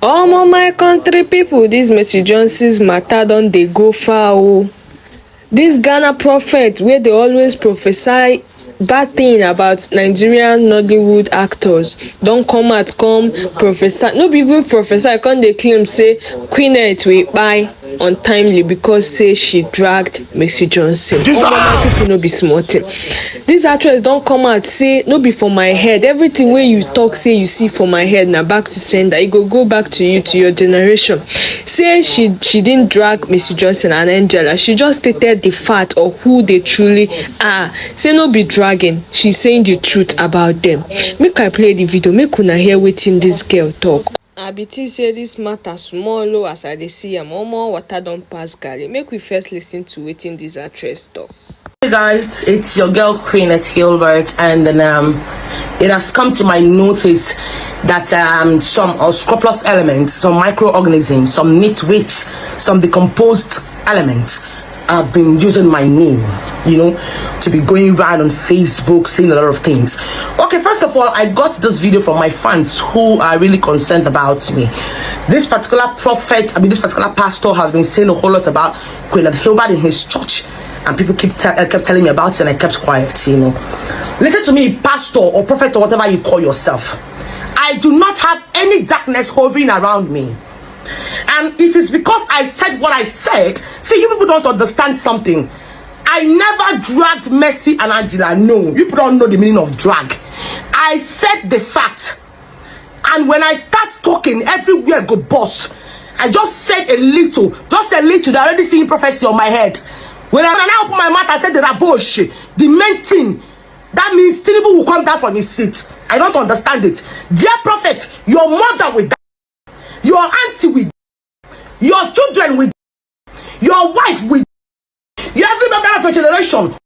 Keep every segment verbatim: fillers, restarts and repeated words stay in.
Omo, my country people, this Mercy Johnson's matter don dey go far o. This Ghana prophet wey dey always prophesy bad thing about Nigerian Nollywood actors don come out come prophesy, no be even prophesy, come dey claim say Queenette will kpai untimely because say she dragged Mercy Johnson. Omo, my people, no be small thing. This actress don come out say no be for my head, everything wey you talk say you see for my head na back to sender, e go go back to you, to your generation. Say she she didn't drag Mercy Johnson and Angela, she just stated the fact of who they truly are. Say no be dragging, she's saying the truth about them. Make I play the video, make una hear wetin this girl talk. I be think say this matter small o, as I dey see am, omo, water don pass garri. Make we first listen to wetin this actress talk. Hey guys, it's your girl Queenette Hilbert, and then, um, it has come to my notice that, um, some unscrupulous elements, some microorganisms, some nitwits, some decomposed elements have been using my name, you know, to be going around on Facebook saying a lot of things. Okay, first of all, I got this video from my fans who are really concerned about me. This particular prophet, I mean, this particular pastor has been saying a whole lot about Queenette Hilbert in his church, and people keep te- uh, kept telling me about it, and I kept quiet. You know, listen to me, pastor or prophet or whatever you call yourself. I do not have any darkness hovering around me. And if it's because I said what I said, see, you people don't understand something. I never dragged Mercy and Angela. No, you people don't know the meaning of drag. I said the fact. And when I start talking, everywhere go burst. I just said a little, just a little. They already seeing prophecy on my head. When I, when I open my mouth, I said the rabosh, the main thing. That means Tinubu will come down from his seat. I don't understand it. Dear prophet, your mother will die. Your auntie will die. Your children will die. Your wife will die. Your every member of your generation.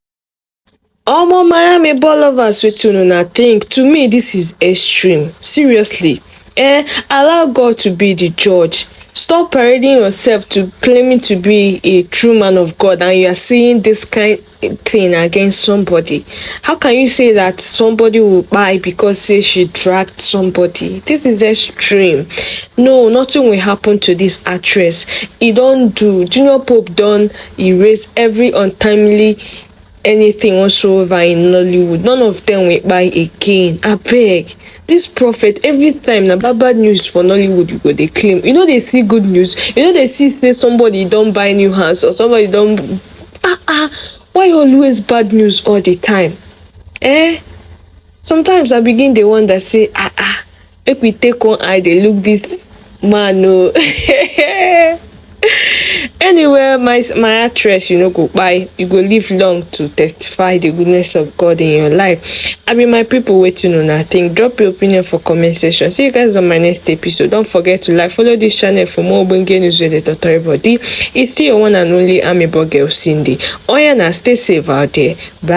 Omo, Miami ball lovers, wetin una think? To me, this is extreme. Seriously. Eh, allow God to be the judge. Stop parading yourself to claiming to be a true man of God, and you are saying this kind thing against somebody. How can you say that somebody will kpai because say she dragged somebody? This is extreme. No, nothing will happen to this actress. E don do. Junior Pope don erase every untimely anything whatsoever in Nollywood. None of them will kpai again. Abeg, this prophet, every time na bad bad news for Nollywood you go dey claim. You no dey see good news. You no dey see say somebody don buy new house or somebody don, ah ah. Why always bad news all the time? Eh? Sometimes I begin dey wonder say, ah ah, make we take one eye dey look this man o. Anyway, my my actress, you no go kpai, you go live long to testify the goodness of God in your life. I mean, my people, wetin una think? Drop your opinion for comment section. See you guys on my next episode. Don't forget to like, follow this channel for more ogbonge news wey dey totori body. It's still your one and only Amebo girl, Cindy. Oya na, stay safe out there. Bye.